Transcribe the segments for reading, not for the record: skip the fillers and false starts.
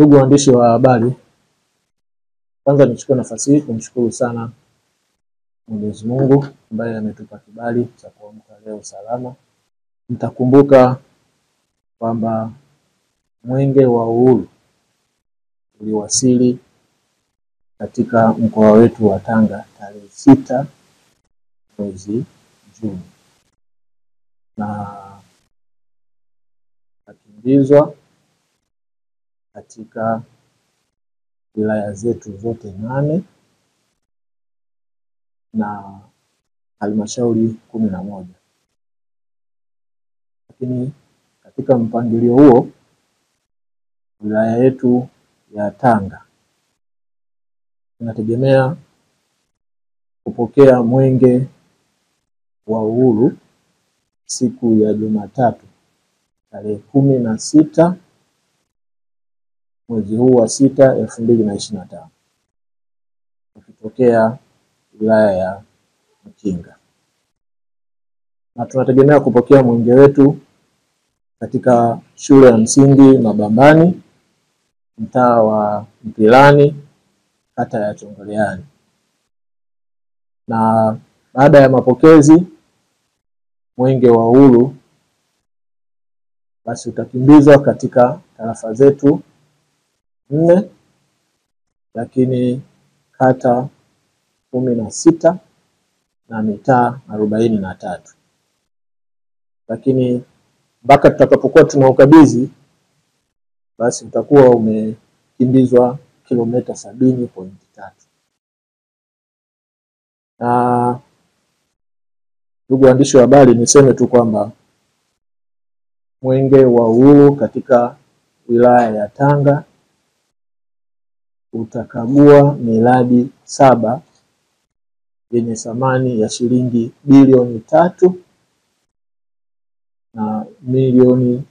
Ndugu waandishi wa habari, kwanza nichukue nafasi hii kumshukuru sana Mwenyezi Mungu ambaye ametupa kibali cha kuamka leo salama. Mtakumbuka kwamba Mwenge wa Uhuru uliwasili katika mkoa wetu wa Tanga tarehe 6 mwezi Juni na akimbizwa katika wilaya zetu zote 8 na halmashauri 11. Lakini katika mpangilio huo wilaya yetu ya Tanga tunategemea kupokea Mwenge wa Uhuru siku ya Jumatatu tarehe 16 mwezi huu wa 6 2025 ukitokea wilaya ya Mkinga, na tunategemea kupokea mwenge wetu katika shule ya msingi Mabambani, mtaa wa Mpilani, kata ya Chongoleani. Na baada ya mapokezi, Mwenge wa Uhuru basi utakimbizwa katika tarafa zetu 4, lakini kata 16 na mitaa 43. Lakini mpaka tutakapokuwa tunaukabidhi basi utakuwa umekimbizwa kilomita 70.3. Na ndugu waandishi wa habari, niseme tu kwamba Mwenge wa Uhuru katika wilaya ya Tanga utakagua miradi 7 yenye thamani ya shilingi bilioni 3 na milioni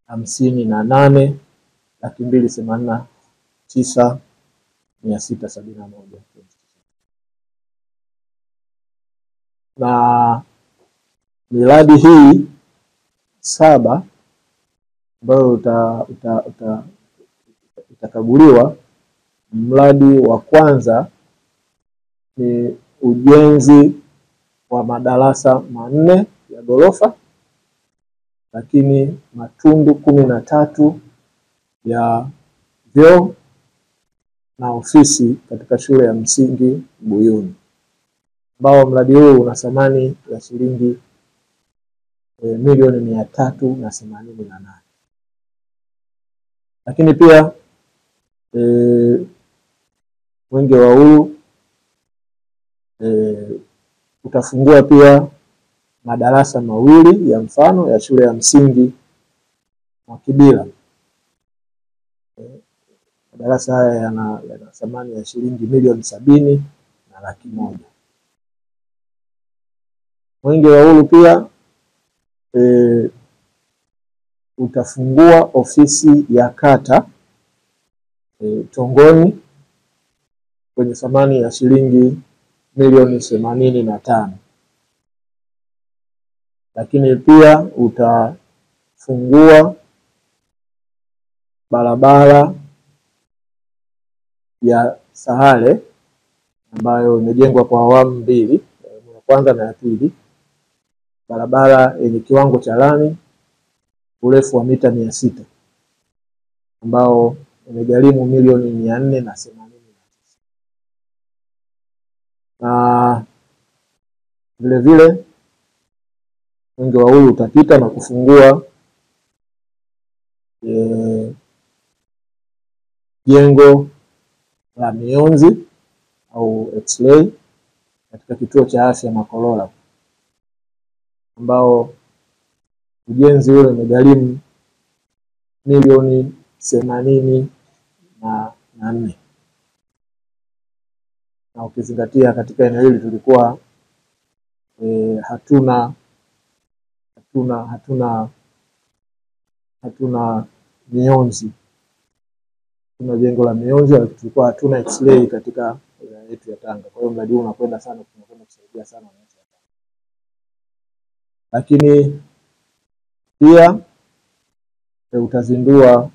58,289,671. Na miradi hii 7 ambayo itakaguliwa, mradi wa kwanza ni ujenzi wa madarasa 4 ya ghorofa, lakini matundu 13 ya vyoo na ofisi katika shule ya msingi Buyuni, ambao mradi huu una thamani ya shilingi milioni 388. Lakini pia Mwenge wa Uhuru utafungua pia madarasa 2 ya mfano ya shule ya msingi Mwakibila. Madarasa haya yana thamani ya shilingi milioni 70 na laki 1. Mwenge wa Uhuru pia utafungua ofisi ya kata Tongoni kwenye thamani ya shilingi milioni 85. Lakini pia utafungua barabara ya Sahale ambayo imejengwa kwa awamu 2, ya kwanza na ya pili, barabara yenye kiwango cha lami, urefu wa mita 600, ambao imegharimu milioni 489. Na vile vile Mwenge wa Uhuru utapita na kufungua jengo la mionzi au x-ray katika kituo cha afya Makolola, ambao ujenzi ule umegharimu milioni 84. Na ukizingatia katika eneo hili tulikuwa hatuna mionzi, tuna jengo la mionzi, tulikuwa hatuna x-ray katika wilaya yetu ya Tanga. Kwa hiyo mradi huu unakwenda sana, tunakwenda kusaidia sana wananchi wa Tanga. Lakini pia utazindua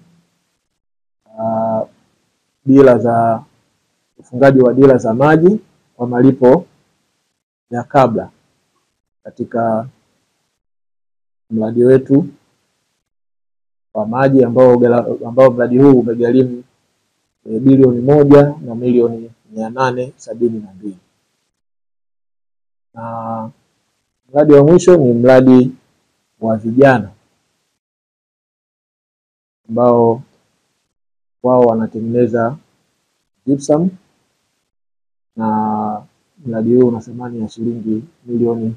dira za ufungaji wa dira za maji kwa malipo ya kabla katika mradi wetu wa maji ambao mradi huu umegharimu bilioni 1,872,000,000. Na mradi wa mwisho ni mradi wa vijana ambao wao wanatengeneza gypsum, na mradi huu una thamani ya shilingi milioni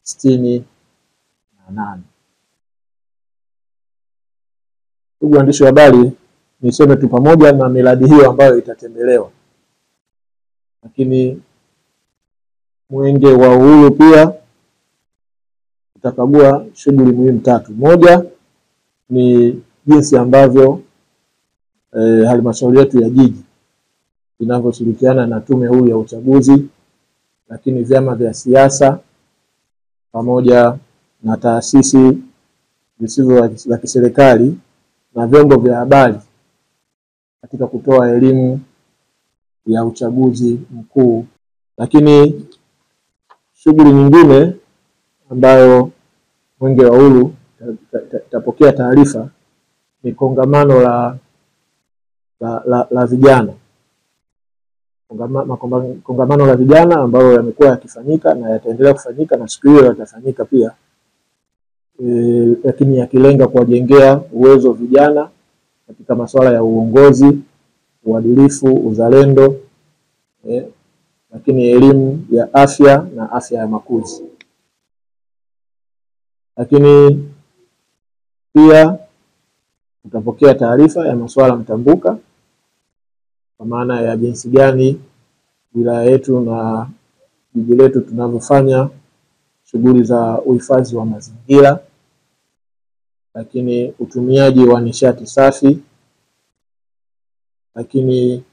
68. Ndugu waandishi wa habari, niseme tu pamoja na miradi hiyo ambayo itatembelewa, lakini Mwenge wa Uhuru pia utakagua shughuli muhimu tatu. Moja ni jinsi ambavyo halmashauri yetu ya jiji inavyoshirikiana na Tume Huru ya Uchaguzi, lakini vyama vya siasa pamoja na taasisi zisizo za kiserikali na vyombo vya habari katika kutoa elimu ya uchaguzi mkuu. Lakini shughuli nyingine ambayo Mwenge wa Uhuru itapokea taarifa ni kongamano la vijana. Kongamano la vijana ambayo yamekuwa yakifanyika na yataendelea kufanyika, na siku hiyo yatafanyika pia, lakini yakilenga kuwajengea uwezo vijana katika masuala ya uongozi, uadilifu, uzalendo, lakini elimu ya afya na afya ya makuzi. Lakini pia utapokea taarifa ya masuala mtambuka, kwa maana ya jinsi gani wilaya yetu na jiji letu tunavyofanya shughuli za uhifadhi wa mazingira, lakini utumiaji wa nishati safi, lakini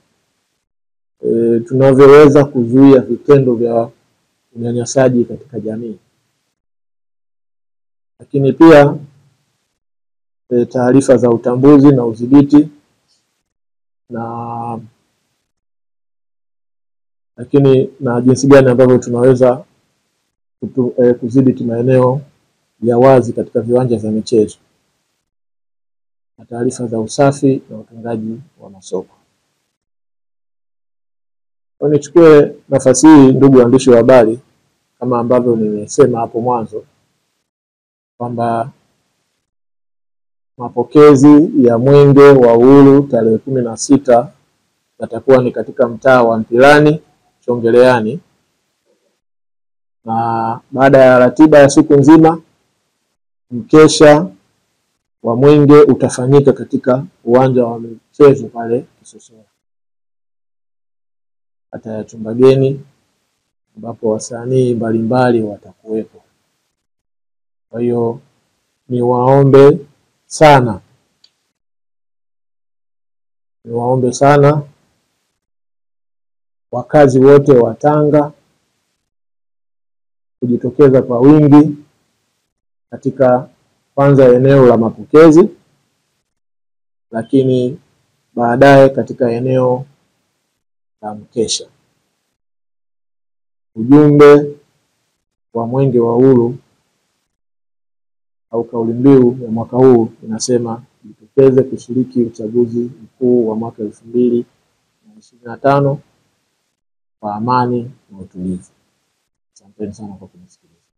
tunavyoweza kuzuia vitendo vya unyanyasaji katika jamii. Lakini pia taarifa za utambuzi na udhibiti, na lakini na jinsi gani ambavyo tunaweza kudhibiti maeneo ya wazi katika viwanja vya michezo, na taarifa za usafi na utungaji wa masoko. Nichukue nafasi hii, ndugu waandishi wa habari, kama ambavyo nimesema hapo mwanzo kwamba mapokezi ya Mwenge wa Uhuru tarehe 16 yatakuwa ni katika mtaa wa Mpilani Chongeleani, na baada ya ratiba ya siku nzima mkesha wa Mwenge utafanyika katika uwanja wa michezo pale Kisosora, hata ya Chumbageni, ambapo wasanii mbalimbali watakuwepo. Kwa hiyo niwaombe sana wakazi wote wa Tanga kujitokeza kwa wingi katika kwanza eneo la mapokezi, lakini baadaye katika eneo la mkesha. Ujumbe wa Mwenge wa Uhuru au kauli mbiu ya mwaka huu inasema jitokeze kushiriki uchaguzi mkuu wa mwaka 2025 kwa amani na utulivu. Asanteni sana kwa kunisikiliza.